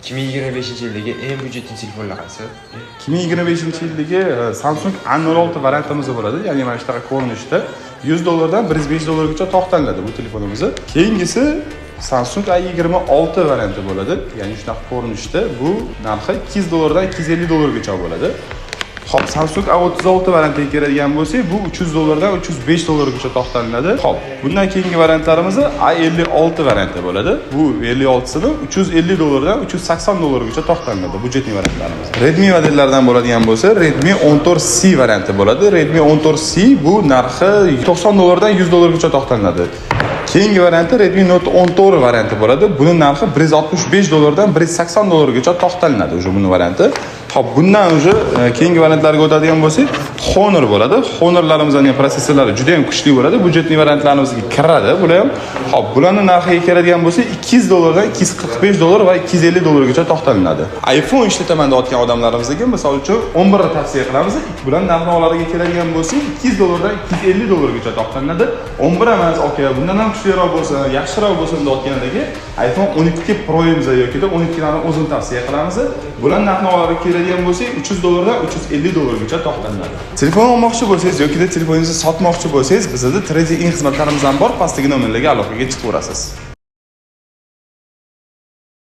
2025 yildagi eng бюджетный telefonlar qaysi? 2025 yildagi Samsung A06 variantimiz bo'ladi, ya'ni mana shunaqa ko'rinishda 100 dollardan 105 dollargacha to'xtatiladi bu telefonimiz. Keyingisi Samsung A26 varianti bo'ladi, ya'ni shunaqa ko'rinishda, bu narxi 200 dollardan 250 dollargacha bo'ladi. Xo'p, Samsung A36 variantiga keladigan bo'lsak, bu 300 dollardan 305 dollargacha to'xtatiladi. Xo'p, bundan keyingi variantlarimiz A56 varianti bo'ladi. Bu 56sini 350 dollardan 380 dollargacha to'xtatiladi, бюджетный variantlarimiz. Redmi modellaridan bo'ladigan bo'lsa, Redmi 14C varianti bo'ladi. Redmi 14C, bu narxi 90 dollardan 100 dollargacha to'xtatiladi. Keyingi varianti Redmi Note 14 varianti bo'ladi. Buni narxi 165 dollardan 180 dollargacha to'xtatiladi уже buni varianti. Xo'p, bundan уже keyingi variantlarga o'tadigan bo'lsak, Honor bo'ladi. Honorlarimizning protsessorlari juda ham kuchli bo'ladi. Бюджетный variantlarimizga kiradi bular ham. Xo'p, bularning narxiga keladigan bo'lsak, 200 dollardan 245 dollar va 250 dollargacha to'xtatiladi. iPhone ishlataman deyotgan odamlarimizga, misol uchun, 11 ni tavsiya qilamiz. Bularning narx-navolarga keladigan bo'lsak, 200 dollardan 250 dollargacha to'xtatiladi. 11 emas, aka, bundan ham kuchliroq bo'lsin, yaxshiroq bo'lsin deyotganlarga iPhone 12 Pro'miz yoki 12 larni o'zini tavsiya qilamiz. Bular narx-navolariga keladigan bo'lsak, 300 dollardan 350 dollargacha to'xtatiladi. Telefon olmoqchi bo'lsangiz yoki telefoningizni sotmoqchi bo'lsangiz, bizda trade-in xizmatlarimiz ham bor, pastdagi nomerlarga aloqaga chiqaverasiz.